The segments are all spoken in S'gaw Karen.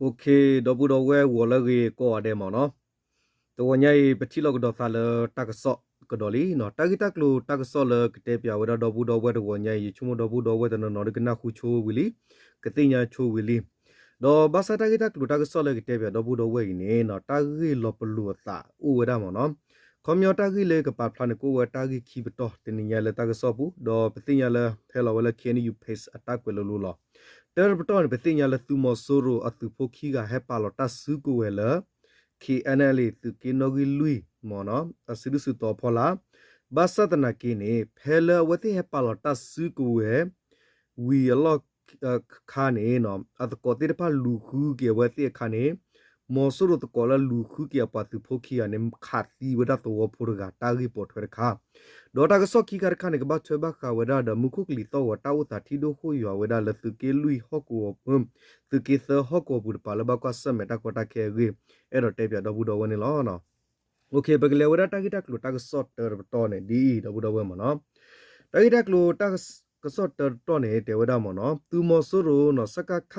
ဒီပုၢ်ဒီဝဲၢ်ဂီၤလၢအဂ့ၤကိးဂၤဒဲးမ့ၢ်နီၤ, တဂီၤညါအံၤ ပထံၣ်လိာ်ကဒီးသးလၢတၢ်ကစီၣ်ကဒီးလံနီၤ. တၢ်ဂ့ၢ်တၢ်ကျိၤတၢ်ကစီၣ်လၢကတဲပၠးဝဲဒၣ် ဒီပုၢ်ဒီဝဲၢ်တဂီၤညါအံၤ ယဆိကမိၣ်ဒီပုၢ်ဒီဝဲၢ်တနီၤနီၤဒုးကနၣ်ဃုဆိဝံၤလံ, ကသ့ၣ်ညါဆိဝံၤလံ. ဒီးဘၣ်ဆၣ်တၢ်ဂ့ၢ်တၢ်ကျိၤတၢ်ကစီၣ်လၢကတဲပၠးဒီပုၢ်ဒီဝဲၢ်အံၤန့ၣ်နီၤ, တၢ်ဂ့ၢ်လီၤပလိာ်အသးအိၣ်ဝဲဒၣ်မ့ၢ်နီၤ. ခီပညီတၢ်ဂ့ၢ်လၢကပာ်ဖျါန့ၣ် ကအိၣ်ဝဲတၢ်ဂ့ၢ်ခံပတီၢ် တနံၤညါလၢတၢ်ကစီၣ်ပူၤ, ဒီးပသ့ၣ်ညါလၢဟဲလီၤဝဲလၢ ခ့ၣ်အဲၣ်ယူၣ် page အတၢ်ကွဲးလိၤလိၤလီၤ. တၢတပတီၢ်န့ၣ် ပသ့ၣ်ညါလၢသုးမီၤစိရိၤအသုးဖိခံဂၤ ဟဲပာ်လီၤတၢ်စုကဝဲၤလၢ ခ့ၣ်အဲၣ်ယူၣ် သုးက့နီၣ်ဂံၢ်လွံၢ်မ့ၢ်နီၤ, အစုဒုၣ်စုတီၤအဖီလာ်. ဘၣ်ဆၣ်သနာ်က့န့ၣ် ဖဲလၢအဝဲသ့ၣ်ဟဲပာ်လီၤတၢ်စုကဝဲၤ ဝံၤအလီၢ်ခါန့ၣ် အသကိးသ့ၣ်တဖၣ်လူၤဃုက့ၤအဝဲသ့ၣ်အခါန့ၣ်, မီၤစိရိၤသကိးလၢလူၤဃုက့ၤအပှၤသုးဖိခံဂၤန့ၣ် ခးသံဝဲဒၣ်သဝီဖိတဂၤ တၢ်ဂ့ၢ်ပိာ်ထွဲတခါ, ဒီးတၢ်ကစီၣ်ခံခါတခါန့ၣ် ကဘၣ်ထွဲဘၣ်ဃးဝဲဒၣ်ဒီး မူခိၣ်ကလံၤသီၣ်ဂီၤတၢ်အိၣ်သးထံဒိၣ်ဃိၣ်ယွၤဝဲဒၣ်လၢသုးက့လွံၢ်ဟီၣ်ကဝီၤ, သုးက့သၢဟီၣ်ကဝီၤပူၤတပၤလၢဘၣ်ကွၢ်ဆၢၣ်မဲာ်တၢ်ကီတၢ်ခဲအဂ့ၢ် အဲၣ်ဒိးတဲပၠးဒီပုၢ်ဒီဝဲၢ်န့ၣ်လီၤ. ပကလဲၤဝဲဒၣ်တၢ်ဂ့ၢ်တၢ်ကျိၤတၢ်ကစီၣ်တၢတပတီၢ်န့ၣ် ဒ်အံၤ ဒီပုၢ်ဒီဝဲၢ်မ့ၢ်နီၤ. တၢ်ဂ့ၢ်တၢ်ကျိၤတၢ်ကစီၣ်တၢတပတီၢ်န့ၣ် တဲဝဲဒၣ်မ့ၢ်နီၤ, သုးမီၤစိရိၤနီၤ စကခ,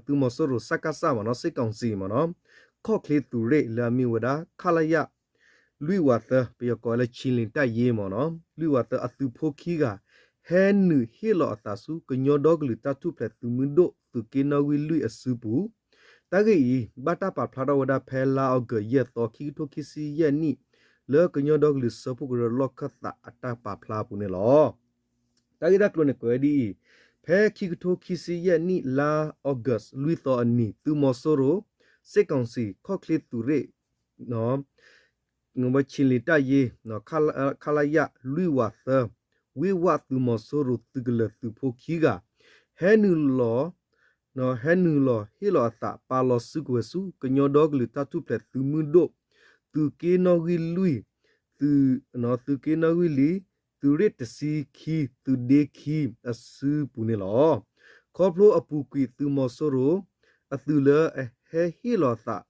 သုးမီၤစိရိၤ စကစ မ့ၢ်နီၤ စစ်ကောင်စီ မ့ၢ်နီၤ, ခီၣ်ချ့သုးရ့ၣ်လၢအမ့ၢ်ဝဲဒၣ် ခလရ လွံၢ်ဝးသၢ ပယီၤကိးဝဲလၢ ခြေလျင်တပ်ရင်း မ့ၢ်နီၤ လွံၢ်ဝးသၢ အသုးဖိခံဂၤ ဟဲနုာ်ဟ့ၣ်လီၤအသးဆူ ကညီဒီကလုာ်တၢ်ထူၣ်ဖျဲးသုးမုၢ်ဒိၣ် သုးက့နီၣ်ဂံၢ်လွံၢ်အစုပူၤ, တၢ်ဂ့ၢ်အံၤ ဘၣ်တၢ်ပာ်ဖျါထီၣ်ဝဲဒၣ်ဖဲလါအီကူး ယဲၢ်သီ ခံကထိခံဆံယဲၢ်နံၣ် လၢကညီဒီကလုာ်စၢဖှိၣ်ကရၢလီၢ်ခၢၣ်သးအတၢ်ပာ်ဖျါအပူၤန့ၣ်လီၤ. တၢ်ဂ့ၢ်တၢ်ကျိၤန့ၣ်ကွဲးဝဲဒ်အံၤ, ဖဲခံကထိခံဆံယဲၢ်နံၣ် လါအီကူး လွံၢ်သီအနံၤ သုးမီၤစိရိၤ စစ်ကောင်စီ ခီၣ်ချ့သုးရ့ၣ် ဝဲ ခြေလျင်တပ်ရင်း ခလရ လွံၢ်ဝးသၢ ဝ့ၢ်ဝးသုးမီၤစိရိၤသုးကလၢၤသုးဖိခံဂၤ ဟဲနုာ်လီၤ ဟဲနုာ်လီၤဟ့ၣ်လီၤအသး ပာ်လီၤစုကဝဲၤဆူ ကညီဒီကလုာ်တၢ်ထူၣ်ဖျဲးသုးမုၢ်ဒိၣ် သုးက့နီၣ်ဂံၢ်လွံၢ် သုး သုးက့နီၣ်ဂံၢ်လွံၢ် သုးရ့ၣ်တဆံခံ သုးဒ့ခံ အစုပူၤန့ၣ်လီၤ. ခီဖျိအပူၤကွံာ်သုးမီၤစိရိၤ အသုးလၢအဟဲဟ့ၣ်လီၤအသး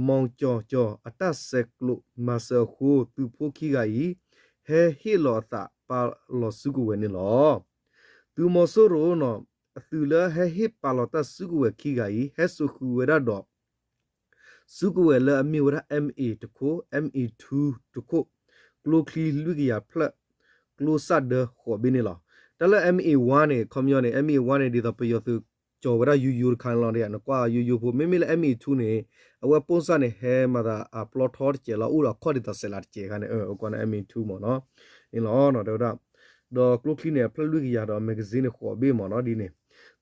မီၤကၠီၤကၠီၤ အတၢ်ဆဲးကျိးမၤစၢၤအဃိ သုးဖိခံဂၤအံၤ ဟဲဟ့ၣ်လီၤအသးပာ်လီၤစုကဝဲၤန့ၣ်လီၤ. သုးမီၤစိရိၤ အသုးလၢအဟဲဟ့ၣ်ပာ်လီၤတၢ်စုကဝဲၤခံဂၤအံၤ ဟဲစိာ်ဃုာ်ဝဲဒၣ်ဒီး စုကဝဲၤလၢအမ့ၢ်ဝဲဒၣ် M A တခိၣ် M A two တခိၣ် ကျိချံလွံၢ်ကယၤဖျၢၣ် ကျိစၢ်ဒၢဃိးဘ့ၣ်န့ၣ်လီၤ. တၢ်လၢ M A one န့ၣ် ခီပညီန့ၣ် M A one န့ၣ် ဒ်သိးပယီၤသုးကၠီၤဝဲဒၣ်ယိယိတခါန့ၣ်လီၤ. နကွၢ်ယိယိဖိ မ့မ့ၢ်လၢ M A two န့ၣ် အဝဲပိၢ်စၢ်န့ၣ်ဟဲမၤသးအပျီထီတစဲးလီၤ အိၣ်ဒီးအခီၣ်ဒ်သိးစဲးလးတစဲးခါန့ၣ် အကွၢ်န့ၣ် M A two မ့ၢ်နီၤ န့ၣ်လီၤ တဲဝဲဒၣ် ဒီးကျိချံန့ၣ် အဖျၢၣ်လွံၢ်ကယၤဒီး magazine န့ၣ်ဃိးဘ့ၣ်မ့ၢ်နီၤ ဒ်န့ၣ်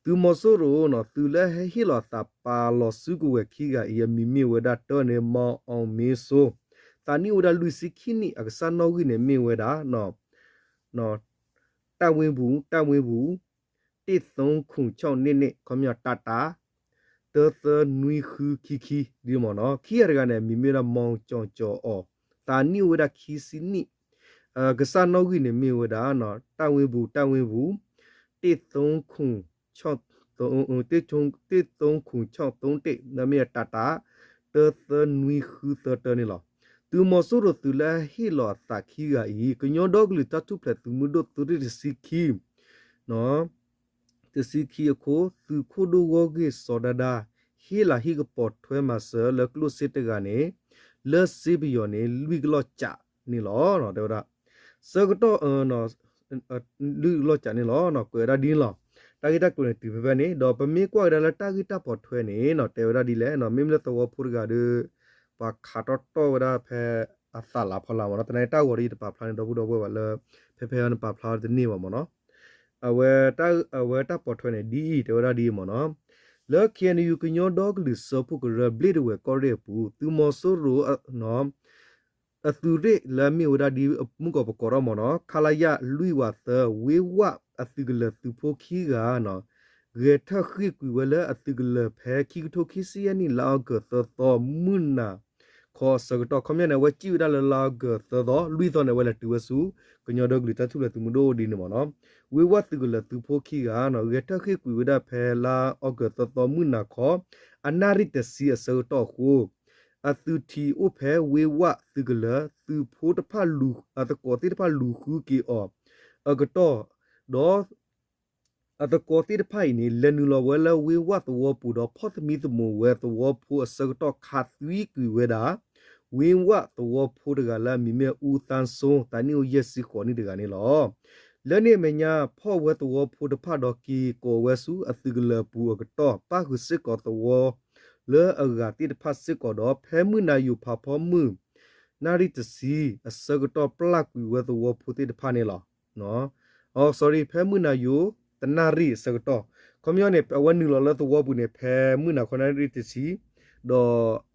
သုးမီၤစိရိၤနီၤ သုးလၢဟဲဟ့ၣ်လီၤအသးပာ်လီၤစုကဝဲၤခံဂၤအံၤ အမံၤမ့ၢ်ဝဲဒၣ် တၢန့ၣ် မီၣ်အီၣ်မ့စိ သးနံၣ်အိၣ်ဝဲဒၣ်လွံၢ်ဆံခံနံၣ် အကစၢ်နီၣ်ဂံၢ်န့ၣ်မ့ၢ်ဝဲဒၣ် တၢ်ဝ့ၢ်ပူၤ တၢ်ဝ့ၢ်ပူၤ တ့ၢ်သိခူၣ်ဆီၣ်န့ၣ်န့ၣ် ခီပညီ တၢ်တၢ် တၢသၢနွံဃုခံခံ ဒ်မ့ၢ်နီၤ ခံဂၤတဂၤန့ၣ် အမံၤမ့ၢ်ဝဲဒၣ် မီၣ်ကၠီၣ်ကၠီၣ်အီၤ သးနံၣ်အိၣ်ဝဲဒၣ်ခံဆံနံၣ် ကစၢ်နီၣ်ဂံၢ်န့ၣ်မ့ၢ်ဝဲဒၣ် တၢ်ဝ့ၢ်ပူၤ တၢ်ဝ့ၢ်ပူၤ တ့ၢ်သိခူၣ် တ့ၢ်သိခူၣ်ဆီၣ်သိတ့ၢ် မ့ၢ်တၢ်တၢ် တၢသၢနွံဃုသၢတၢန့ၣ်လီၤ. သုးမီၤစိရိၤသုးလၢအဟ့ၣ်လီၤအသးခံဂၤအံၤ ကညီဒီကလုာ်တၢ်ထူၣ်ဖျဲးသုးမုၢ်ဒိၣ်သုးရ့ၣ်တဆံခံ တဆံခံအခိၣ် သုးခိၣ်ဒိၣ်ဂီၢ်ဂ့ၢ်စီၤဒါဒါ ဟ့ၣ်လၤဟ့ၣ်ကပီၤထွဲမၤစၢၤလၢကျိၣ်စ့တဂၤန့ၣ် လၢစ့ပယီၤန့ၣ် လွံၢ်ကလီၢ်ကးန့ၣ်လီၤ တဲဝဲဒၣ် ဆၢကတီၢ် လွံၢ်ကလီၢ်ကးန့ၣ်လီၤ ကွဲးဝဲဒၣ်ဒ်န့ၣ်လီၤ. တၢ်ဂ့ၢ်တၢ်ကျိၤန့ၣ်တုၤဖဲဖဲန့ၣ် ဒီးပမ့ၢ်ကွၢ်ကဒါလၢတၢ်ဂ့ၢ်တၢ်ပိာ်ထွဲန့ၣ် တဲဝဲဒၣ်ဒ်လဲၣ် မ့မ့ၢ်လၢသဝီဖိတဂၤဒီး ပှၤခးတီတီဝဲဒၣ်ဖဲအသးလးဖီလာ်မ့ၢ်နီၤ သနာ်က့တၢ်ဂီၤဒီးယတပာ်ဖျါန့ၣ် ဒီပုၢ်ဒီဝဲၢ်ဘၣ်လၢ ဖဲဖဲအံၤနပာ်ဖျါတန့ၢ်ဘၣ်မ့ၢ်နီၤ အဝဲတၢ်ပိာ်ထွဲန့ၣ် ဒ်အံၤ တဲဝဲဒၣ်ဒ်အံၤမ့ၢ်နီၤ လၢ K N U ကညီဒီကလုာ်စၢဖှိၣ်ကရၢဘျ့ၣ်တဝဲၤကီၢ်ရ့ၣ်အပူၤ သုးမီၤစိရိၤ အသုးရ့ၣ်လၢအမ့ၢ်ဝဲဒၣ်ဒ်မုၢ်ကီၢ်ပကိးထီၣ်မ့ၢ်နီၤ ခလရ လွံၢ်ဝးသၢ ဝ့ၢ်ဝးအသုးကလၢၤသုးဖိခံဂၤ ဂဲၤထၢၣ်ဃ့ၢ်ကွံာ်ဝဲလၢအသုးကလၢၤဖဲခံကထိခံဆံယဲၢ်နံၣ် လါအီကူးသၢသီ မုၢ်နၤခီအဆၢကတီၢ် ခီပညီန့ၣ် အဝဲစံၣ်ဝဲဒၣ်လၢလါအီကူးသၢသီ လွံၢ်သီန့ၣ် အဝဲလဲၤတုၤဝဲဆူကညီဒီကလုာ်တၢ်ထူၣ်ဖျဲးသုးမုၢ်ဒိၣ်ဒ်န့ၣ်မ့ၢ်နီၤ ဝ့ၢ်ဝးသုးကလၢၤသုးဖိခံဂၤ ဂဲၤထၢၣ်ဃ့ၢ်ကွံာ်ဝဲဒၣ်ဖဲလါအီကူးသၢသီ မုၢ်နၤခီ အနၣ်ရံၣ်တဆံအဆၢကတီၢ်အဃိ အသုးထံးအိၣ်ဖဲဝ့ၢ်ဝးသုးကလၢၤ သုးဖိတဖၣ် အသကိးသ့ၣ်တဖၣ်လူၤဃုက့ၤအီၤ အကတီၢ် ဒီး အသကိးသ့ၣ်တဖၣ်အံၤန့ၣ် လဲၤနုာ်လီၤဝဲလၢဝ့ဝၣ်သဝီပူၤဒီး ဖီၣ်သမံသမိးဝဲသဝီဖိအဆၢကတီၢ် ခးသံကွံာ်ဝဲဒၣ် ဝ့ဝၣ်သဝီဖိတဂၤလၢအမံၤမ့ၢ်အူသန်းစိုး သးနံၣ်အိၣ်ယဲၢ်ဆံဃိးနံၣ်တဂၤန့ၣ်လီၤ. လၢန့ၣ်အမဲာ်ညါ ဖီၣ်ဝဲသဝီဖိတဖၣ်ဒီးက့ၤကိးဝဲဆူအသုးကလၢၤအပူၤအကတီၢ် ပၣ်ဃုာ်စ့ၢ်ကီးသဝီ လၢအဂၤသ့ၣ်တဖၣ်စ့ၢ်ကီးဒီး ဖဲမုၢ်နၤယိၤဖးဖီမုၢ် နၣ်ရံၣ်တဆံအဆၢကတီၢ် ပျၢ်ကွံာ်ဝဲသဝီဖိသ့ၣ်တဖၣ်န့ၣ်လီၤ. အ sorry ဖဲမုၢ်နၤယိၤ တနၣ်ရံၣ်အဆၢကတီၢ် ခီပညီန့ၣ် အဝဲနုာ်လီၤလၢသဝီပူၤန့ၣ် ဖဲမုၢ်နၤခီနၣ်ရံၣ်တဆံ ဒီး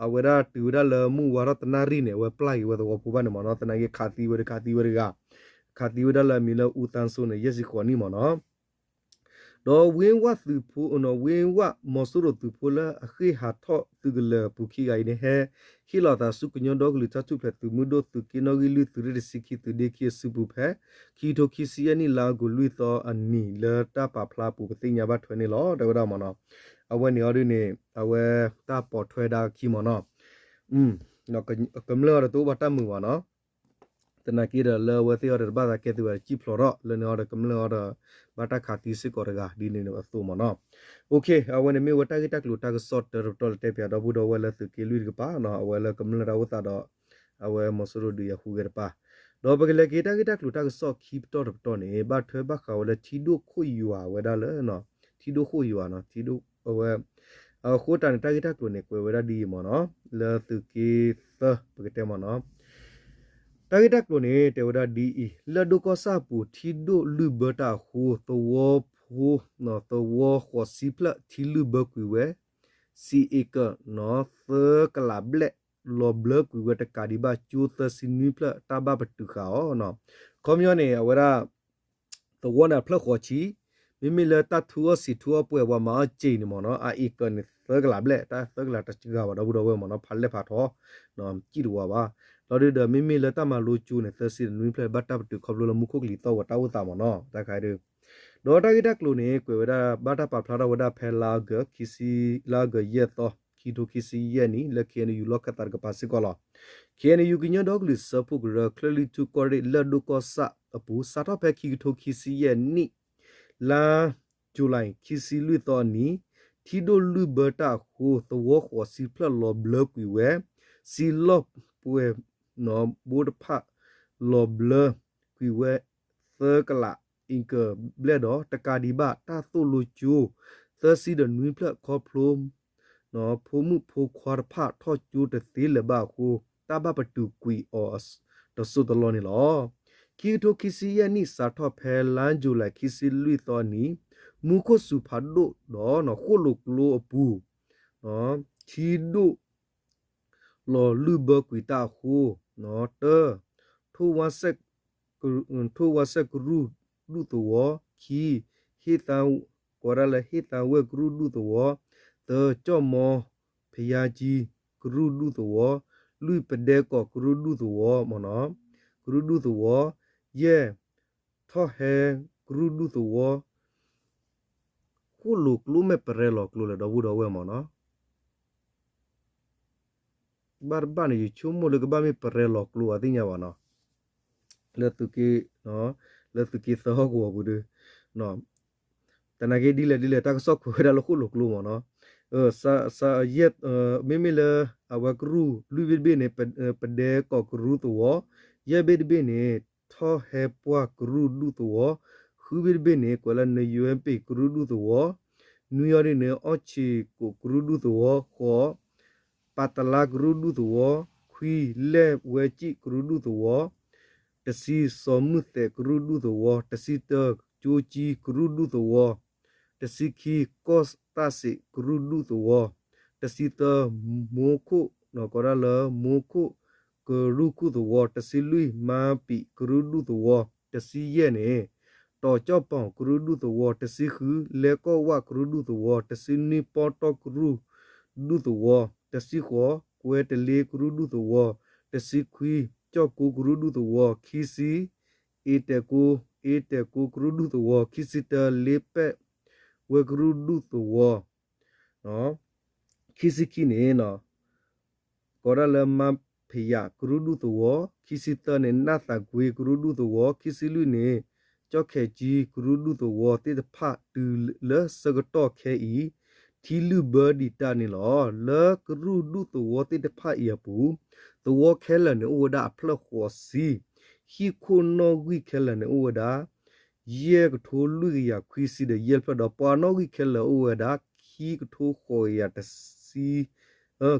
အဝဲဒၣ်တုၤဝဲဒၣ်လၢမုၢ်ဝါထီၣ်တနၣ်ရံၣ်န့ၣ် အဝဲပျၢ်က့ၤဝဲသဝီဖိဘၣ်န့ၣ်မ့ၢ်နီၤ သနာ်က့ခးသံဝဲတခးသံဝဲတဂၤ ခးသံဝဲဒၣ်လၢအမံၤလၢအူသန်းစိုးန့ၣ် ယဲၢ်ဆံဃိးနံၣ်မ့ၢ်နီၤ ဒီးဝ့ဝၣ်သုးဖိ ဝ့ဝၣ်မီၤစိရိၤသုးဖိလၢအဃ့ၢ်ဟးထီၣ်သုးကလၢၤအပူၤခံဂၤအံၤန့ၣ် ဟဲဟ့ၣ်လီၤသးဆူကညီဒီကလုာ်တၢ်ထူၣ်ဖျဲးသုးမုၢ်ဒိၣ်သုးက့နီၣ်ဂံၢ်လွံၢ်သုးရ့ၣ်တဆံခံသုးဒ့ခံအစုပူၤဖဲ ခံကထိခံဆံယဲၢ်နံၣ် လါအီကူးလွံၢ်သီအနံၤ လၢတၢ်ပာ်ဖျါအပူၤပသ့ၣ်ညါဘၣ်ထွဲန့ၣ်လီၤ တဲဝဲဒၣ်မ့ၢ်နီၤ အဝဲန့ၣ်အီၤဒ်န့ၣ် အဝဲတၢ်ပိာ်ထွဲဒၣ်အခံမ့ၢ်နီၤ ကမျၢၢ်အီၤဒီးတအိၣ်ဘၣ်တၢ်မုာ်ဘၣ်နီၤ သနာ်က့ဒီးလၢအဝဲသ့ၣ်အီၤဒီးတဘၣ်သးကဲသုးဝဲစံၣ်ဖျိးထီၣ် လၢန့ၣ်အီၤဒီးကမျၢၢ်အီၤဒီး ဘၣ်တၢ်ခးသံစ့ၢ်ကီးတဂၤ ဒ်န့ၣ်အသိးမ့ၢ်နီၤ အဝဲန့ၣ်မ့ၢ်ဝဲတၢ်ဂ့ၢ်တၢ်ကျိၤတၢ်ကစီၣ်တၢတပတီၢ်လၢတဲပၠး ဒီပုၢ်ဒီဝဲၢ်လၢသုးက့လွံၢ်တကပၤ အဝဲလၢကမျၢၢ်တၢ်အိၣ်သးဒီး အဝဲမီၤစိရိၤဒုးယၤဟူးဂဲၤတပၤ ဒီးပကလဲၤက့ၤတၢ်ဂ့ၢ်တၢ်ကျိၤတၢ်ကစီၣ်ခံပတီၢ်တပတီၢ်န့ၣ် ဘၣ်ထွဲဘၣ်ဃးဝဲလၢထံဒိၣ်ခိၣ်ယွၤဝဲဒၣ်လၢ ထံဒိၣ်ခိၣ်ယွၤနီၤ ထံဒိၣ်အဝဲ အဃိတၢ်န့ၣ် တၢ်ဂ့ၢ်တၢ်ကျိၤန့ၣ် ကွဲးဝဲဒၣ်ဒ်အံၤမ့ၢ်နီၤ လၢသုးက့သၢ ပကတဲမ့ၢ်နီၤ တၢ်ဂ့ၢ်တၢ်ကျိၤန့ၣ် တဲဝဲဒၣ်ဒ်အံၤ လၢၢ်ဒိၣ်ကီၢ်ဆၣ်အပူၤ ထံဒိၣ်လုၢ်ဘၢတၢ်အဃိ သဝီဖိ သဝီဃိးဆံဖျၢၣ်ထံလုၢ်ဘၢကွံာ်ဝဲ စံးအ့ကၢၢ် သၢကလးဘျဲၣ် လီၤဘျၢကွံာ်ဝဲတကးဒံးဘၣ် ကၠိသၢဆံနွံဖျၢၣ် တၢ်ဘၣ်ပတုာ်ဃာ်အီၤနီၤ ခီပညီန့ၣ် အဝဲဒၣ် သဝီန့ၣ်အဖျၢၣ်ဃိးဆံ, မ့မ့ၢ်လၢတၢ်ထူအီၣ်ဆံးထူအီၣ်ပှဲၤ ပှၤမၤအီၣ်စ့န့ၣ်မ့ၢ်နီၤ အအ့ကၢၢ်န့ၣ် သၢကလးဘျဲၣ်, တၢ်သၢကလးတစှၤဘၣ် ဒီပုၢ်ဒီဝဲၢ်မ့ၢ်နီၤ ဖးလဲၢ်ဖးထီ စံၣ်တဝးဘၣ်. လီၤဒုဒီး မ့မ့ၢ်လၢတၢ်မၤလိကၠိန့ၣ် သၢဆံတနွံဖျၢၣ် ဘၣ်တၢ်ပတုာ်ခီဖျိလၢမူခိၣ်ကလံၤသီၣ်ဝဲတၢ်အိၣ်သးမ့ၢ်နီၤ တၢ်ခါဒု ဒီးတၢ်ဂ့ၢ်တၢ်ကျိၤန့ၣ် ကွဲးဝဲဒၣ် ဘၣ်တၢ်ပာ်ဖျါထီၣ်ဝဲဒၣ်ဖဲလါအီကူး ခံဆံ, လါအီကူးယဲၢ်သီ, ခံကထိခံဆံယဲၢ်နံၣ် လၢ ခ့ၣ်အဲၣ်ယူၣ် လီၢ်ခၢၣ်သးတကပၤစ့ၢ်ကီးလီၤ. ခ့ၣ်အဲၣ်ယူၣ် ကညီဒီကလုာ်စၢဖှိၣ်ကရၢ ကၠံၣ်လွံၢ်ထူၣ်ကီၢ်ရ့ၣ် လၢၢ်ဒိၣ်ကီၢ်ဆၣ်အပူၤ စးထီၣ်ဖဲခံကထိခံဆံယဲၢ်နံၣ် လါ July ခံဆံလွံၢ်သီအနံၤ ထံဒိၣ်လုၢ်ဘၢတၢ်အဃိ သဝီဃိးဆံဖျၢၣ်လီၤဘျၢကွံာ်ဝဲ, စံလီၢ်ပှဲၤ ဘိတဖၣ် လီၤဘျၢကွံာ်ဝဲ သၢကလး အ့ကၢၢ်ဘျဲၣ်ဒီး တကးဒံးဘၣ် တၢ်သိၣ်လိကၠိ သၢဆံဒီးနွံဖျၢၣ်ခီဖျိ ဖိမုၣ်ဖိခွါတဖၣ်ထီၣ်ကၠိတသ့လၢၤဘၣ်အဃိ တၢ်ဘၣ်ပတုာ်ကွံာ်အီၤတစိၢ်တလီၢ်န့ၣ်လီၤ. ခံကထိခံဆံယဲၢ်နံၣ် စးထီၣ်ဖဲလါ July ခံဆံလွံၢ်သီနံၤ မူခိၣ်စူၤဖးဒိၣ်ဒီး ဃိၣ်လိာ်ကျိအပူၤ ထံဒိၣ် လီၤလုၢ်ဘၢကွံာ်တၢ်အဃိ, တၢ, ထိၣ်ဝါစဲၣ်ကရူၢ်ဒူၣ်သဝီ, ခံ, ဟ့ၣ်သါ, ကိးဒၣ်လၢဟ့ၣ်သါဝဲၢ်ကရူၢ်ဒူၣ်သဝီ, သၢ, ကၠီၣ်မီဖယါကၠံကရူၢ်ဒူၣ်သဝီ, လွံၢ်, ပဒဲကီးကရူၢ်ဒူၣ်သဝီ မ့ၢ်နီၤ, ကရူၢ်ဒူၣ်သဝီ, ယဲၢ်, ထီၣ်ဟဲကရူၢ်ဒူၣ်သဝီ ဃိၣ်လိာ်ကျိမ့ၢ်ပရဲလီၤကျိလဲၣ် ဒီပုၢ်ဒီဝဲၢ်မ့ၢ်နီၤ, ဘၣ်တဘၣ်န့ၣ် ယဆိကမိၣ်လၢကဘၣ်မ့ၢ်ပရဲလီၤကျိအသ့ၣ်ညါဘၣ်နီၤ, လၢသုးက့, လၢသုးက့သၢဟီၣ်ကဝီၤပူၤဒီး, သနာ်က့ဒ်လဲၣ်ဒ်လဲၣ် တၢ်ကစီၣ်ကွဲးဝဲဒၣ်လၢဃိၣ်လိာ်ကျိမ့ၢ်နီၤ, မ့မ့ၢ်လၢ အဝဲကရူၢ်လွံၢ်ဘ့ၣ်တဘ့ၣ်န့ၣ် ပဒဲကီးကရူၢ်သဝီ, ယဲၢ်ဘ့ၣ်တဘ့ၣ်န့ၣ် ထီၣ်ဟဲပှၢ်ကရူၢ်ဒူၣ်သဝီ, ဃုဘ့ၣ်တဘ့ၣ်န့ၣ် ကွဲးလၢနယွဲပ့ၤကရူၢ်ဒူၣ်သဝီ, နွံအီၤဒ်န့ၣ် အီၣ်ဆံးကိးကရူၢ်ဒူၣ်သဝီ, ဃိး, ပာ်တလါကရူၢ်ဒူၣ်သဝီ, ခွံ, လဲၢ်ဝဲကၠံၣ်ကရူၢ်ဒူၣ်သဝီ, တဆံ, စီၤမုၢ်သဲးကရူၢ်ဒူၣ်သဝီ, တဆံတၢ, ကၠိကၠံကရူၢ်ဒူၣ်သဝီ, တဆံခံ, ကီၢ်သၣ်စံးကရူၢ်ဒူၣ်သဝီ, တဆံသၢ, မိခိၣ်, ကိးဒၣ်လၢမိခိၣ်ကရူၢ်ခိၣ်သဝီ, တဆံလွံၢ်, မါပံးကရူၢ်ဒူၣ်သဝီ, တဆံယဲၢ်န့ၣ် တီၤကၠီၣ်ပီၤကရူၢ်ဒူၣ်သဝီ, တဆံဃု, လဲၤကီၢ်ဝၣ်ကရူၢ်ဒူၣ်သဝီ, တဆံနွံ, ပီတီၢ်ကရူၢ်ဒူၣ်သဝီ, တဆံဃိး, ကွဲတလ့ကရူၢ်ဒူၣ်သဝီ, တဆံခွံ, ကၠီၣ်ကိကရူၢ်ဒူၣ်သဝီ, ခံဆံ, အ့တဲာ်ကိ, အ့တဲာ်ကိကရူၢ်ဒူၣ်သဝီ, ခံဆံတၢ, လ့ပဲၣ်ဝဲကရူၢ်ဒူၣ်သဝီ ခံဆံခံန့ၣ် ကိးဒၣ်လၢမါဖယးကရူၢ်ဒူၣ်သဝီ, ခံဆံသၢန့ၣ် နၢ်သးကွ့ကရူၢ်ဒူၣ်သဝီ, ခံဆံလွံၢ်န့ၣ် ကၠီၣ်ခဲးကၠံကရူၢ်ဒူၣ်သဝီသ့ၣ်တဖၣ်တုၤလၢဆၢကတီၢ်ခဲအံၤ ထံလုၢ်ဘၢဒံးတၢ်န့ၣ်လီၤ. လၢကရူၢ်ဒူၣ်သဝီသ့ၣ်တဖၣ်အံၤအပူၤ သဝီခဲလၢာ်န့ၣ်အိၣ်ဝဲဒၣ်အဖျၢၣ်ဃိးဆံ, ဟံၣ်ခိၣ်နီၣ်ဂံၢ်ခဲလၢာ်န့ၣ်အိၣ်ဝဲဒၣ် ယဲၢ်ကထိလွံၢ်ကယၤခွံဆံဒီးယဲၢ်ဖျၢၣ်ဒီး ပှၤနီၣ်ဂံၢ်ခဲလၢာ်အိၣ်ဝဲဒၣ် ခံကထိဃိးကယၤတဆံ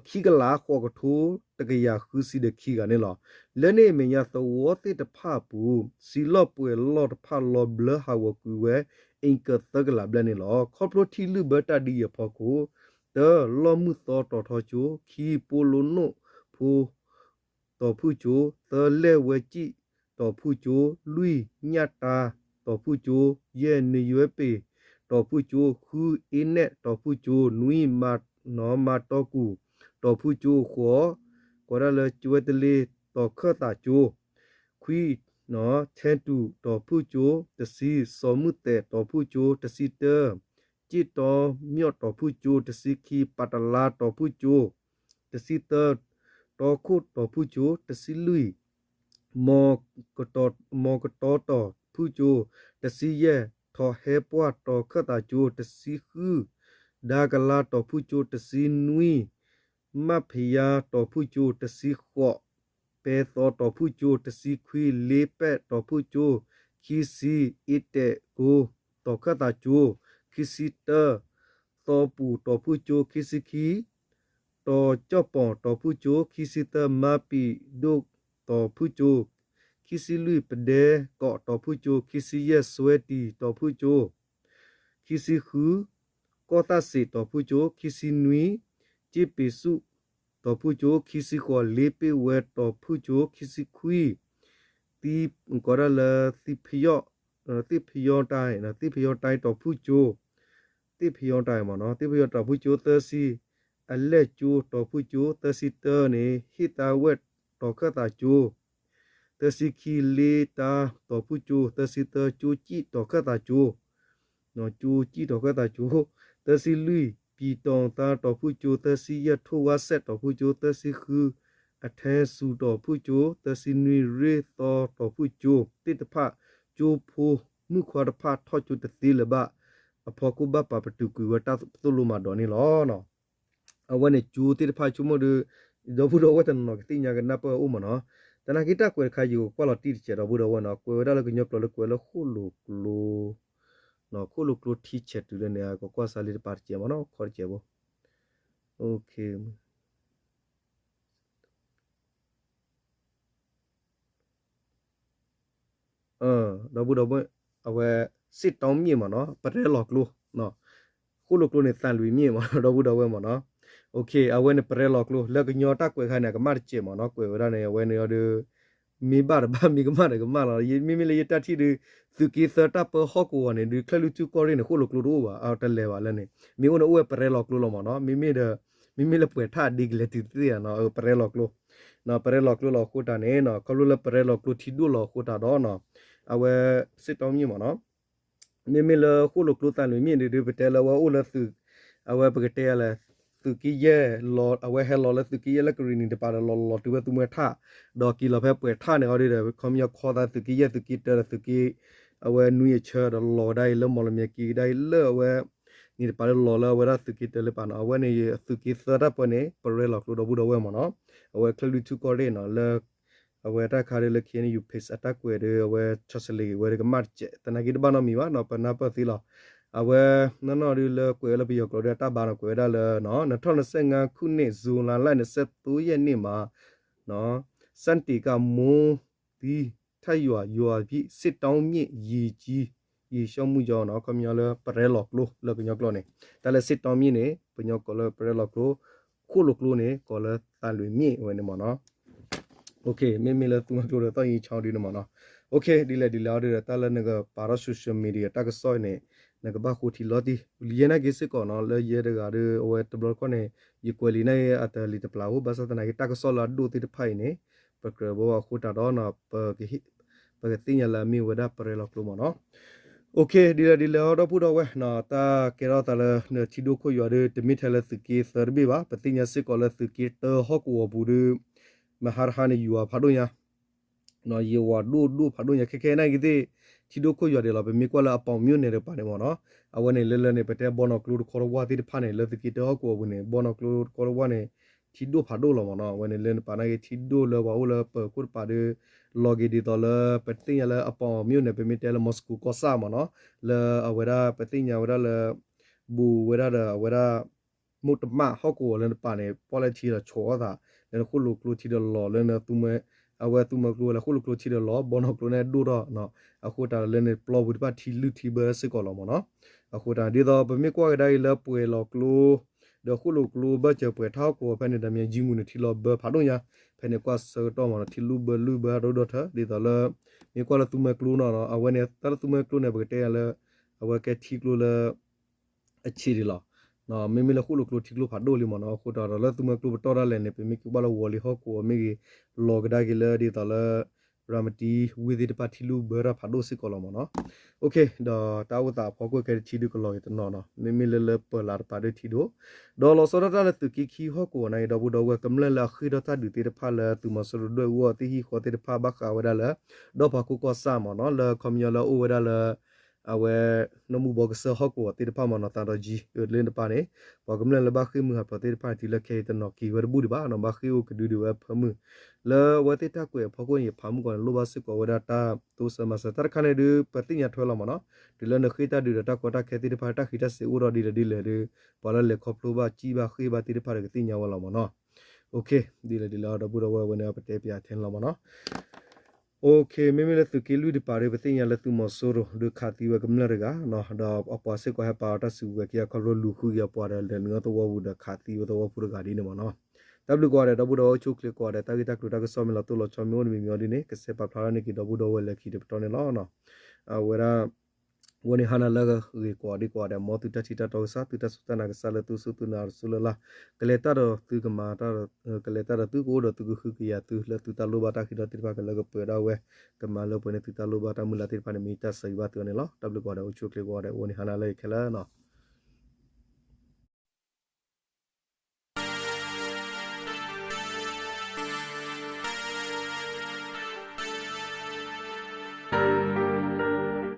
ခံကလးဃိးကထိတကယၤဃုဆံဒီးခံဂၤန့ၣ်လီၤ. လၢန့ၣ်အမဲာ်ညါသဝီသ့ၣ်တဖၣ်အပူၤ စံလီၢ်ပှဲၤလီၢ်တဖၣ်လီၤဘျၢဟးဂီၤကွံာ်ဝဲ အ့ကၢသၢကလးဘျဲၣ်န့ၣ်လီၤ. ခီဖျိထံလုၢ်ဘၢတၢ်ဒ်အံၤအဖီခိၣ် တၢ လီၢ်မုၢ်သီတီၤထီကၠိ ခံ ပိလိနိၣ်ဖိ တီၤဖုၣ်ကၠိ, သၢ လဲၢ်ဝဲကံၣ်တီၤဖုၣ်ကၠိ, လွံၢ် ညၣ်တၢ်တီၤဖုၣ်ကၠိ, ယဲၢ် နယွဲပ့ၤတီၤဖုၣ်ကၠိ, ဃု အ့နဲၣ်တီၤဖုၣ်ကၠိ, နွံ မၤတီကူၣ်တီၤဖုၣ်ကၠိ, ဃိး ကီးဒၣ်လၢကဝဲတလ့တီၤခၢၣ်သးကၠိ, ခွံ ထဲတူးတီၤဖုၣ်ကၠိ, တဆံ စီၤမုၢ်သဲးတီၤဖုၣ်ကၠိ, တဆံတၢ က့ၣ်တီမၠီၣ်တီၤဖုၣ်ကၠိ, တဆံခံ ပာ်တလါတီၤဖုၣ်ကၠိ, တဆံသၢ တီခိၣ်တီၤဖုၣ်ကၠိ, တဆံလွံၢ် မီၤကတီၤတီၤဖုၣ်ကၠိ, တဆံယဲၢ် ထီၣ်ဟဲပှၢ်တီၤခၢၣ်သးကၠိ, တဆံဃု ဒါကလါတီၤဖုၣ်ကၠိ, တဆံနွံ မၣ်ဖယါတီၤဖုၣ်ကၠိ, တဆံဃိး ပဲသီတီၤဖုၣ်ကၠိ, တဆံခွံ လ့ပဲၣ်တီၤဖုၣ်ကၠိ, ခံဆံ အ့တဲာ်ကိတီၤခၢၣ်သးကၠိ, ခံဆံတၢ သီပူၤတီၤဖုၣ်ကၠိ, ခံဆံခံ တီၤကၠီၣ်ပီၤတီၤဖုၣ်ကၠိ, ခံဆံသၢ မါပံၤဒိၣ်တီၤဖုၣ်ကၠိ, ခံဆံလွံၢ် ပဒဲကီးတီၤဖုၣ်ကၠိ, ခံဆံယဲၢ် စွဲတံၤတီၤဖုၣ်ကၠိ, ခံဆံဃု ကီၢ်သၣ်စ့းတီၤဖုၣ်ကၠိ, ခံဆံနွံ က့ၣ်ပ့ၤဆူၣ်တီၤဖုၣ်ကၠိ, ခံဆံဃိး လ့ပ့ၣ်ဝဲတီၤဖုၣ်ကၠိ, ခံဆံခွံ သံ ကီးဒၣ်လၢ သ့ၣ်ဖယီတၢ် သ့ၣ်ဖယီတၢ်တီၤဖုၣ်ကၠိ, သ့ၣ်ဖယီတၢ်မ့ၢ်နီၤ သ့ၣ်ဖယီတီၤဖုၣ်ကၠိ, သၢဆံ အလဲၣ်ကၠိတီၤဖုၣ်ကၠိ, သၢဆံတၢန့ၣ် ဟ့ၣ်သါဝဲၣ်တီၤခၢၣ်သးကၠိ, သၢဆံခံ လ့တၢ်တီၤဖုၣ်ကၠိ, သၢဆံသၢ ကၠိကံၣ်တီၤခၢၣ်သးကၠိ ကၠိကံၣ်တီၤခၢၣ်သးကၠိ, သၢဆံလွံၢ် ပံၤတီၤသါတီၤဖုၣ်ကၠိ, သၢဆံယဲၢ် ထိၣ်ဝါစဲးတီၤဖုၣ်ကၠိ, သၢဆံဃု အထဲစူၤတီၤဖုၣ်ကၠိ, သၢဆံနွံ ရ့ၣ်သီတီၤဖုၣ်ကၠိသ့ၣ်တဖၣ် ကၠိဖိမုၣ်ခွါတဖၣ်ထီၣ်ကၠိတသ့လၢၤဘၣ်အဖီခိၣ် ဘၣ်ပာ်ပတုာ်ကွံာ်ဝဲတၢ်သိၣ်လိမၤဒိးန့ၣ်လီၤ. အဝဲန့ၣ်ကၠိသ့ၣ်တဖၣ်ဆိကမိၣ်ဒီး ဒီပုၢ်ဒီဝဲၢ်တနီၤနီၤကသ့ၣ်ညါကနၢ်ပၢၢ်အိၣ်မ့ၢ်နီၤ, သနာ်က့တၢ်ကွဲးတခါ ယကကွၢ်လီၤတံၢ်တစဲး ဒီပုၢ်ဒီဝဲၢ်နီၤ, ကွဲးဝဲဒၣ်လၢကညီကျိာ်လၢကွဲးလၢဃိၣ်လိာ်ကျိ ဃိၣ်လိာ်ကျိထံဆဲးတုၤလၢန့ၣ် ကကွၢ်စးလံတပၤတစဲးမ့ၢ်နီၤ, ခီတစဲးဖိ ဒီပုၢ်ဒီဝဲၢ် အဝဲ စစ်တောင်းမြစ် မ့ၢ်နီၤ, ပရဲလီၤကျိ, ဃိၣ်လိာ်ကျိန့ၣ် သံလွင်မြစ် မ့ၢ်နီၤ ဒီပုၢ်ဒီဝဲၢ်မ့ၢ်နီၤ, အဝဲန့ၣ်ပရဲလီၤကျိ လၢကညီတၢ်ကွဲးခါန့ၣ် အကမၣ်တစဲးမ့ၢ်နီၤ, ကွဲးဝဲဒၣ်န့ၣ် အဝဲန့ၣ်ဒီး မ့ၢ်ဘၣ်တဘၣ် မ့ၢ်ကမၣ်တကမၣ်လီၤ, မ့မ့ၢ်လၢယတၢ်ထံၣ်ဒီး သုးက့သၢတၢ်ပၢဟီၣ်ကဝီၤန့ၣ်ဒီး ချၢၣ်လွံၢ်ထူၣ်ကီၢ်ရ့ၣ်န့ၣ် ဃိၣ်လိာ်ကျိတအိၣ်ဘၣ်, အတလဲၤဘၣ်လၢန့ၣ် မ့ၢ်အိၣ်န့ၣ်အိၣ်ဝဲပရဲလီၤကျိလီၤမ့ၢ်နီၤ, မ့မ့ၢ်ဒီး မ့မ့ၢ်လၢပှဲၤထၣ်ဒ်ကလဲၤတုၤသ့ၣ်ဧါနီၤ, ပရဲလီၤကျိ ပရဲလီၤကျိလီၤအဃိတၢ်န့ၣ် ခီဖျိလၢပရဲလီၤကျိထံဒိၣ်လီၤအဃိတၢ်ဒီး အဝဲ စစ်တောင်းမြစ် မ့ၢ်နီၤ, မ့မ့ၢ်လၢဃိၣ်လိာ်ကျိသံလွင်မြစ်န့ၣ်ဒီး ပတဲလၢအဝဲအိၣ်လၢသုး အဝဲပကတဲလၢ သုးက့ယဲၢ်လီၤ အဝဲဟဲလီၤလၢသုးက့ယဲၢ်လၢကရံၣ်နံၤတပၤဒီး လီၤလီၤတုၤဝဲသူမှဲထၣ် ဒီးက့ၤလီၤဖဲပှဲၤထၣ်န့ၣ်အီၤဒီး ခီပညီခီသးသုးက့ယဲၢ်သုးက့တၢဒီးသုးက့ အဝဲနွံအဆၢဒီးလီၤကဒါအံၤလၢမီၢ်လမၠဲက့ၤကဒါအံၤလၢအဝဲ နံၤတပၤလၢလီၤလၢအဝဲဒၣ်သုးက့တၢလၢပၤနီၤ, အဝဲန့ၣ်သုးက့သၢတၢ်ပၢန့ၣ် ပရဲလီၤကျိဒီပုၢ်ဒီဝဲၢ်မ့ၢ်နီၤ, အဝဲချၢၣ်လွံၢ်ထူၣ်ကီၢ်ရ့ၣ်နီၤ လၢ အဝဲတၢ်ခါဒီးလၢ KNU page အတၢ်ကွဲးဒီး အဝဲ translate ဝဲဒီးကမၣ်တစဲး သနာ်က့တဘၣ်နီတမံၤဘၣ်နီၤ ပနၢ်ပၢၢ်သ့လီၤ, အဝဲ နီၢ်နီၢ်ဒုးလၢကွဲးဝဲလၢပယီၤကျိာ်ဒီးတၢ်ဘါနီၤ ကွဲးဝဲဒၣ်လၢ နှစ်ထောင်နှစ်ဆယ့်ငါးခုနှစ် ဇူလိုင်လ နှစ်ဆယ့်သုံးရက်နေ့မှာ စတင်ကမိုးသီထပ်ရွာ ရွာပြီး စစ်တောင်းမြစ် ရေကြီး ရေလျှံမှုကြောင့်နီၤ ခီပညီလၢပရဲလီၤကျိလၢကညီကျိာ်န့ၣ် တၢ်လၢ စစ်တောင်းမြစ် န့ၣ် ပညီကိးလၢပရဲလီၤကျိ, ဃိၣ်လိာ်ကျိန့ၣ် ကိးလၢသံလွင်မြစ်ဝဲန့ၣ်မ့ၢ်နီၤ, မ့မ့ၢ်လၢသူမွဲကျိဒီးသီၣ်ယံၤဆီဒုန့ၣ်မ့ၢ်နီၤ, ဒ်လဲၣ်ဒ်လဲၣ်အီၤဒီး တၢ်လၢနကပာ်ထီၣ် social media တၢ်ကစီၣ်အံၤန့ၣ် နကဘၣ်ဃိထံလီၤတံၢ်, ယဲနာ်က့စ့ၢ်ကီးနီၤ လၢယဲတဂၤဒီး အဝဲတဘျီတခီၣ်န့ၣ် ယကွဲးလံာ်နာ်က့အတလံၤတပျၢ်အိၣ် ဘၣ်ဆၣ်သနာ်က့တၢ်ကစီၣ်လၢအဒိၣ်သ့ၣ်တဖၣ်အံၤန့ၣ် ပကြၢးဘၣ်ဝဲအဃိတၢ်ဒီး ပကသ့ၣ်ညါလၢအမ့ၢ်ဝဲဒၣ်ပရဲလီၤကျိမ့ၢ်နီၤ, ဒ်လဲၣ်ဒ်လဲၣ်အီၤ ဒီပုၢ်ဒီဝဲၢ်နီၤ တၢ်ကဲထီၣ်သးလၢနထံဒိၣ်ခိၣ်ယွၤဒီး တမ့ၢ်ထဲလၢသုးက့သၢတဘ့ၣ်ဘၣ်, ပသ့ၣ်ညါစ့ၢ်ကီးလၢသုးက့တၢဟီၣ်ကဝီၤပူၤဒီး မဟါတဟါန့ၣ် ယွၤဖးဒိၣ်ညါ ယဝၤဒိၣ်ဒိၣ်ဖးဒိၣ်ညါ ခဲခဲနာ်က့ၤသ့ၣ် ထံဒိၣ်ခိၣ်ယွၤဒဲးလီၤ. ပမ့ၢ်ကွၢ်လၢအပီးမၠိၣ်နဲၣ်တကပၤန့ၣ်မ့ၢ်နီၤ, အဝဲန့ၣ်လၢလၢန့ၣ် ပတဲဘီနီၢ်ကျိတခီတဝၢ်သ့ၣ်တဖၣ်န့ၣ် လၢသုးက့တၢဟီၣ်ကဝီၤပူၤန့ၣ် ဘီနီၢ်ကျိတခီတဝၢ်န့ၣ် ထံဒိၣ်ဖးဒိၣ်လီၤမ့ၢ်နီၤ. အဝဲန့ၣ်လၢနပာ်နာ်က့ၤထံဒိၣ်လၢပှၤအိၣ်လၢပၢၤခိၣ်တပၤဒီး လီၤက့ၤဒ်သိးလၢ ပသ့ၣ်ညါလၢအပီးမၠိၣ်နဲၣ် ပမ့ၢ်တဲလၢမီၤစကူးကီၢ်ဆၣ်မ့ၢ်နီၤ, လၢအဝဲဒၣ်ပသ့ၣ်ညါဝဲဒၣ်လၢ ဘူးဝဲဒၣ်ဒီးအဝဲဒၣ် မိၢ်တမၣ်ဟီၣ်ကဝီၤလၢနပာ်န့ၣ် ပီၣ်လဲၣ်ထံဒီးဆိးအီၣ်သး လၢနဃိၣ်လိာ်ကျိထံဒီးလီၤလၢန အဝဲသူမွဲကျိဝဲလၢဃိၣ်လိာ်ကျိထံဒီးလီၤ ဘီနီၢ်ကျိန့ၣ်ဒိၣ်ထီၣ်, အဃိတၢ်လၢန့ၣ်ပျီပူၤတဖၣ်ထံလုၢ်ထံဘၢစ့ၢ်ကီးလီၤမ့ၢ်နီၤ. အဃိတၢ်ဒ်သိးပမ့ၢ်ကွၢ်ကဒါအံၤလၢပှဲၤလီၤကျိ ဒီးဃိၣ်လိာ်ကျိဘၢၣ်စၢၤပှဲၤထါဟီၣ်ကဝီၤဖဲန့ၣ် ဒီးမ့ၢ်ယံမူၤန့ၣ် ထံလီၤဘၢဖးဒိၣ်ညါ, ဖဲန့ၣ်ကွၢ်ဆၢကတီၢ်မ့ၢ်နီၤ ထံလုၢ်ဘၢလုၢ်ဘၢဒိၣ်ဒိၣ်ထၢ ဒ်သိးလၢ မ့ၢ်ကွၢ်လၢသူမွဲကျိနီၤ အဝဲန့ၣ် တၢ်လၢသူမွဲကျိန့ၣ် ပကတဲယၤလၢ အဝဲကဲထံကျိလၢ အဆံးဒံးလီၤ. မ့မ့ၢ်လၢဃိၣ်လိာ်ကျိထံကျိဖးဒိၣ်လံမ့ၢ်နီၤ, အဃိတၢ်ဒီးလၢသူမွဲကျိပတီၢ်ဒၣ်လဲာ်န့ၣ် ပမ့ၢ်က့ၤဘၣ်လၢဝီၤလံဟီၣ်ကဝီၤမ့ၢ်ဂ့ၤ လီၤကဒါက့ၤလၢဒ်သိးလၢ ရၤမတံဝ့ၢ်သ့ၣ်တဖၣ်ထံလုၢ်ဘၢတၢ်ဖးဒိၣ်စ့ၢ်ကီးလီၤမ့ၢ်နီၤ. ဒီးတၢ်အိၣ်သးအဖီခိၣ်ခဲတထံဒုးကလီၤက့ၤတနီၤနီၤ, မ့မ့ၢ်လၢလၢပၢၤလးတပၤဒုးထံဒိၣ်, ဒီးလီၤဆီဒၣ်တၢ်လၢသုးက့ခံဟီၣ်ကဝီၤနာ်က့ၤ ဒီပုၢ်ဒီဝဲၢ်ကမျၢၢ်လၢအဃ့ၢ်ထီၣ်တၢ်ဒုးသ့ၣ်တဖၣ်လၢသုးမီၤစိရိၤဒွဲၣ်အူအီၤသ့ၣ်ဟံၣ်ဃီသ့ၣ်တဖၣ်ဘၣ်ဃးဝဲဒၣ်လၢ ဒီဖးခိၣ်ကီၢ်ဆၣ်မ့ၢ်နီၤ လၢခီပညီလၢအအိၣ်ဝဲဒၣ်လၢ အဝဲ နီၢ်မူဘီကစၢၢ်ဟီၣ်ကဝီၤသ့ၣ်တဖၣ်မ့ၢ်နီၤ သးဒီးကၠံ လၢနပာ်န့ၣ် ပှၤကမျၢၢ်လၢဘၣ်ဃ့ၢ်မှံဟးဖျိးသ့ၣ်တဖၣ်န့ၣ် တုၤလၢခဲအံၤတနီၤက့ၤဝဲတဘူၣ်ဒံးဘၣ်နီၤ ဘၣ်ဃ့ၢ်အိၣ်ကဒုဒံးဝဲဖၢမုၢ် လၢအဝဲသ့ၣ်တၢ်ကွဲးအဖီခိၣ်န့ၣ် ယဖးမုၢ်ကီးန့ၣ် လိၣ်ဘၣ်စ့ၢ်ကီးဝဲဒၣ်တၢ်တိစၢၤမၤစၢၤ တၢ်တခါန့ၣ်ဒုး ပသ့ၣ်ညါထွဲလီၤမ့ၢ်နီၤ တုၤလၢနဃ့ၢ်တၢ်ဒုးဒီးတၢ်ကီတၢ်ခဲသ့ၣ်တဖၣ် တၢ်ဃံးတၢ်စ့ၤအိၣ်ဒီးဒ်လဲၣ်ဒ်လဲၣ်ဒီး ပှၤလၢလဲၤခီဖျိဘၣ်ကံၣ်ဘၣ်ဃ့ၢ်ဘၣ်သ့ၣ်တဖၣ်ဒီးကသ့ၣ်ညါဝဲလီၤမ့ၢ်နီၤ. ဒ်လဲၣ်ဒ်လဲၣ်ဒီပုၢ်ဒီဝဲၢ်ဝဲန့ၣ် ပတဲပၠးထဲန့ၣ်လီၤမ့ၢ်နီၤ. မ့မ့ၢ်လၢသုးက့လွံၢ်တပၤဒီး ပသ့ၣ်ညါလၢသုးမီၤစိရိၤ ဒုးခးသံဝဲကမျၢၢ်တဂၤ, ဒီးအပှၤစ့ၢ်ကီးဟဲပာ်အီၤတၢ်စုကဝဲၤခံဂၤခီဖျိလူၤဃုက့ၤအပှၤဒီးလဲၤနုာ်အီၣ်သဝီပူၤဒီးခးသံဝဲသဝီဖိတဂၤဒ်န့ၣ်မ့ၢ်နီၤ. တၢ်ဘျုးကိးဂၤဒဲး ဒီပုၢ်ဒီဝဲၢ်အိၣ်ဆူၣ်အိၣ်ချ့ကိးဂၤဒဲး တၢ်ဂ့ၢ်တၢ်ကျိၤတၢ်ကစီၣ်မ့ၢ်လီၤတိၢ်လီၤဆီမ့ၢ်အိၣ်တမံၤမံၤအီၤဒ်န့ၣ် ကစဲးပာ်ဖျါထီၣ်န့ၢ်က့ၤဒီပုၢ်ဒီဝဲၢ်လၢခံတပတီၢ်န့ၣ်လီၤ. အဝဲဒၣ် ဝဲန့ၣ်ဟါနၤလၢအဂ့ၤကိးဂၤဒဲးကိးဂၤဒဲး မ်သုတၢ်ထံၣ်တၢ်တီကစၢ် သုတၢ်စူၢ်တၢ်နာ်ကစၢ်လၢသုစူၢ်သုနာ်တစူၢ်လၢ်လၢ် ကလဲၤတၢ်ဒီးသုကမၤတၢ်ဒီး ကလဲၤတၢ်ဒီးသုကအိၣ်ဒီးသုကဃုကယာ်သုလၢသုတၢ်လိၣ်ဘၣ်တၢ်ဃံဒီသ့ၣ်တဖၣ်ကလၢကပှဲၤဒၣ်ဝဲ ကမၤလၢပှဲၤန့ၢ်သုတၢ်လိၣ်ဘၣ်တၢ်မုၢ်လၢ်သ့ၣ်တဖၣ်န့ၣ် မ့ၢ်တၢ်ဆၢဂ့ၤဘၣ်သုအီၤန့ၣ်လီၤ. တၢ်ဘျုးကိးဂၤဒဲး အိၣ်ဆူၣ်အိၣ်ချ့ကိးဂၤဒဲး ဝဲန့ၣ်ဟါနၤလၢအဂ့ၤခဲလၢာ်နီၤ.